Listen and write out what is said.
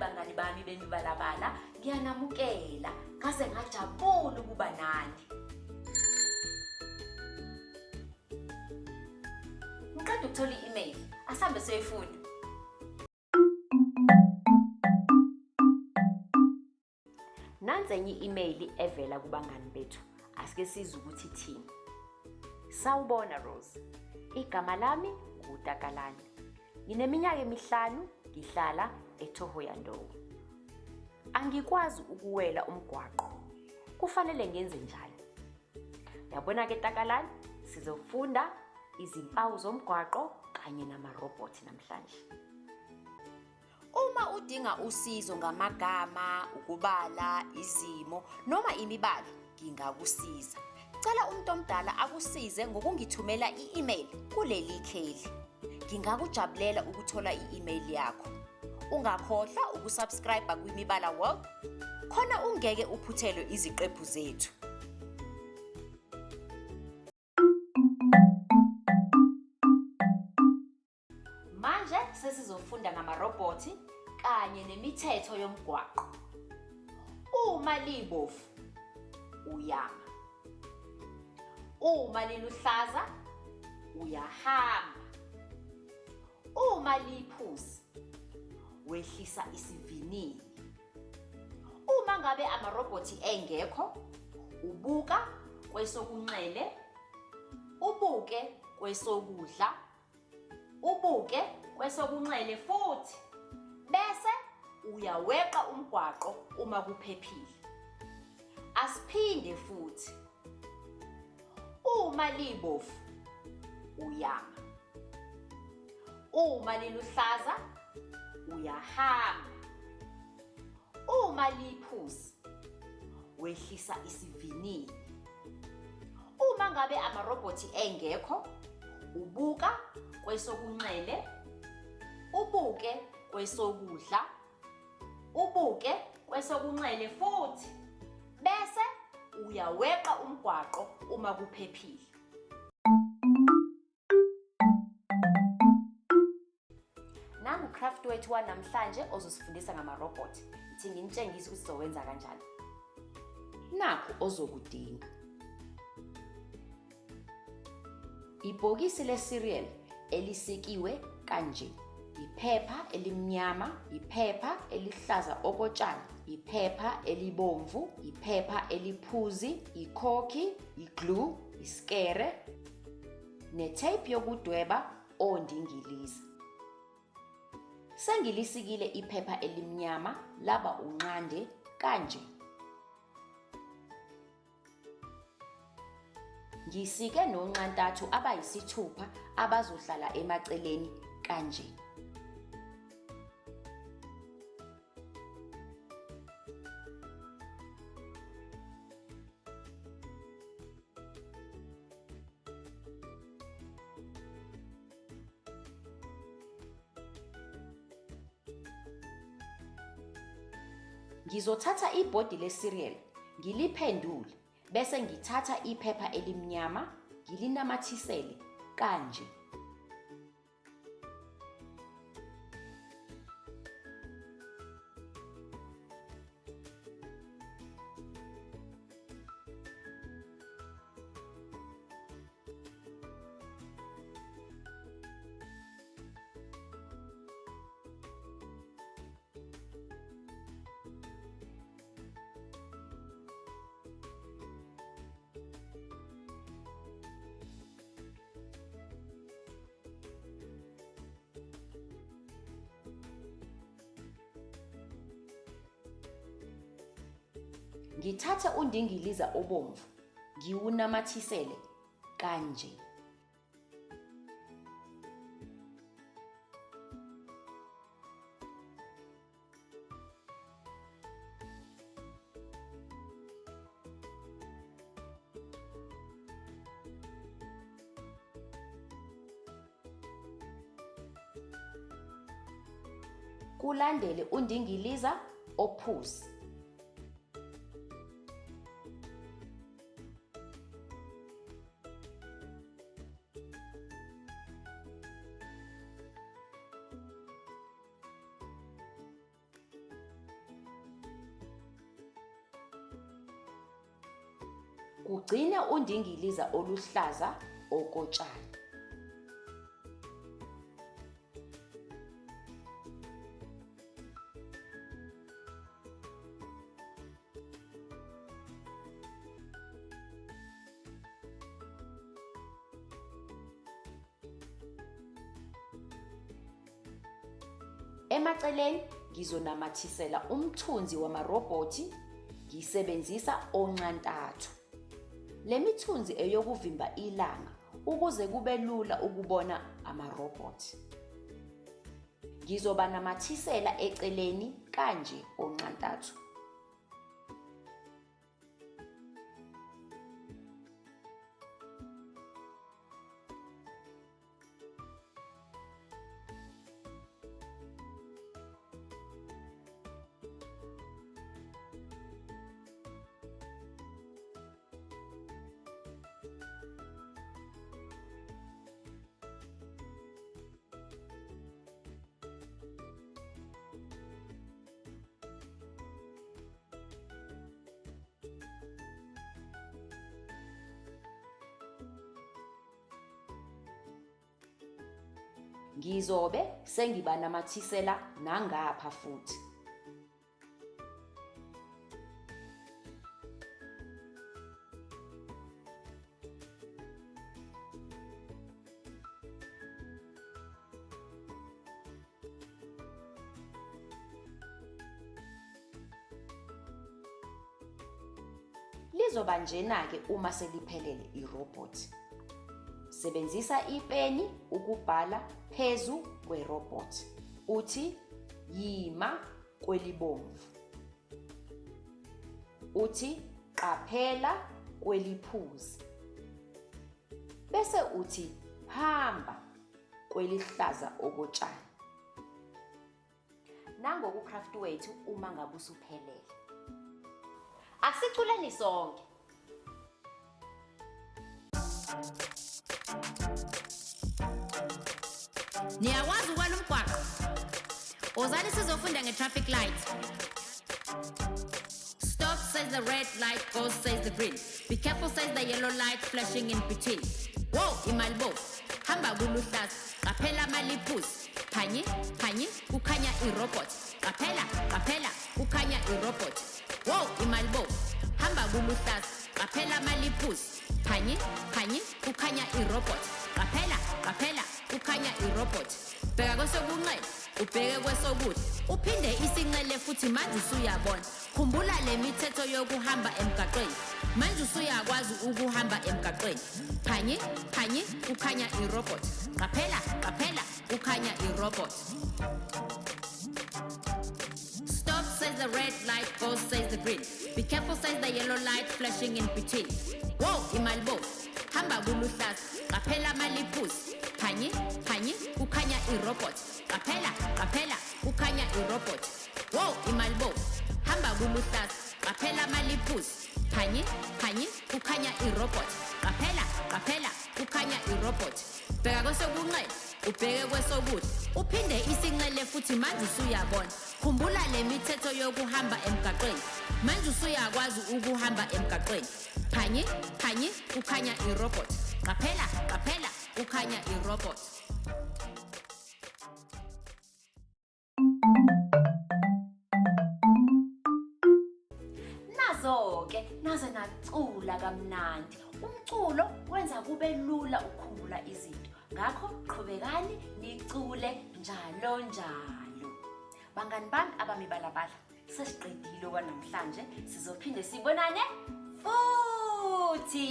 Bangani bami bemibalabala, ngiyanamukela. Ngaze ngajabula ukuba nani. Ngiqeda ukuthola i-email. Asambe siyoyifunda. Nansi enye i-email evela kubangani bethu. Asike sizwe ukuthi ithini. Sawubona Rose. Igama lami nguTakalani. Ngineminyaka emihlanu ngihlala eThohoyandou. Angikwazi ukuwela umgwaqo. Kufanele ngenze njani? Yabona ke Takalani, sizofunda izimpawu zomgwaqo kanye namarobhothi namhlanje. Uma udinga usizo ngamagama, ukubala, izimo noma imibala, ngingakusiza. Cela umuntu omdala akusize ngokungithumela i-email kuleli kheli. Ngingakujabulela ukuthola i-email yakho. Ungakhohlwa ukusubscribe kwiMibala World khona ungeke uphuthelwe iziqephu zethu. Manje sesizofunda ngamarobhothi kanye nemithetho yomgwaqo. Uma libovu uyama. Uma liluhlaza uyahamba. Uma liphuzi wehlisa isivinini. Uma ngabe amarobhothi engekho ubuka kwesokunxele, ubuke kwesokudla ubuke kwesokunxele futhi bese uyaweqa umgwaqo uma kuphephile. Asiphinde futhi. Uma libovu uyama. Uma liluhlaza uyahamba. Uma liphuzi wehlisa isivinini. Uma ngabe amarobhothi engekho, ubuka kwesokunxele, ubuke kwesokudla, ubuke kwesokunxele futhi bese uyaweqa umgwaqo uma kuphephile. Nangu craft wethu wanamhlanje ozosifundisa ngamarobhothi. Ithi nginitshengise ukuthi sizowenza kanjani. Nakhu ozokudinga. Ibhokisi le-cereal elisikiwe kanje. Iphepha elimnyama, iphepha elihlaza okotshani, iphepha elibomvu, iphepha eliphuzi, ikhokhi, iglue, isikere, netape yokudweba ondingiliza. Sengilisikile iphepha elimnyama laba unxande kanje. Ngisike nonxantathu abayisithupha abazohlala emaceleni kanje. Ngizothatha ibhodi le-cereal ngiliphendule bese ngithatha iphepha elimnyama ngilinamathisele kanje. Ngithathe undingiliza obomvu ngiwunamathisele kanje. Kulandele undingiliza ophuzi. Kugcine undingiliza oluhlaza okotshani. Emaceleni ngizonamathisela umthunzi wamarobhothi ngisebenzisa onxantathu. Le mithunzi eyokuvimba ilanga ukuze kube lula ukubona amarobhothi. Ngizobanamathisela eceleni kanje onxantathu. Ngizobe sengibanamathisela nangapha futhi. Lizoba njena-ke uma seliphelele irobhothi. Sebenzisa ipeni ukubhala phezu kwerobhothi. Uthi yima kwelibomvu. Uthi qaphela kweliphuzi. Bese uthi hamba kwelihlaza okotshani. Nangoku craft wethu uma ngabe usuphelele. Asiculeni sonke. Niyakwazi ukwala umgwaqo? Wozani sizofunda nge-traffic light. Stop says the red light, go says the green. Be careful says the yellow light flashing in between. Whoa, imali bo. Hamba kuluhlaza, qaphela amaliphuzi. Phanyi, phanyi, kukhanya irobot. Qaphela, qaphela, kukhanya irobot. Whoa, imali bo. Hamba kuluhlaza, qaphela amaliphuzi. Phanyi, phanyi, kukhanya irobot. Qaphela, qaphela, kukhanya irobot. Bheka kwesokunxele, ubheke kwesokudla. Uphinde isinxele futhi manje usuyabona. Khumbula le mithetho yokuhamba emgaqweni. Manje usuyakwazi ukuhamba emgaqweni. Phanyi, phanyi, kukhanya irobot. Qaphela, qaphela, kukhanya irobot. Stop says the red light, go says the green. Be careful says the yellow light flashing in between. Whoa, imali bo. Hamba kuluhlaza, qaphela amaliphuzi. Phanyi, phanyi, kukhanya irobot. Qaphela, qaphela, kukhanya irobot. Whoa, imali bo. Hamba kuluhlaza, qaphela amaliphuzi. Phanyi, phanyi, kukhanya irobot. Qaphela, qaphela, kukhanya irobot. Bheka kwesokunxele, ubheke kwesokudla. Uphinde isinxele futhi manje usuyabona. Khumbula le mithetho yokuhamba emgaqweni. Manje usuyakwazi ukuhamba emgaqweni. Phanyi, phanyi, kukhanya irobot. Qaphela, qaphela, kukhanya irobot. Nazo-ke naze nacula kamnandi. Umculo wenza kube lula ukukhumbula izinto. Ngakho qhubekani nicule njalo njalo. Bangani bami abamibalabala, sesiqedile okwanamhlanje, sizophinde sibonane futhi.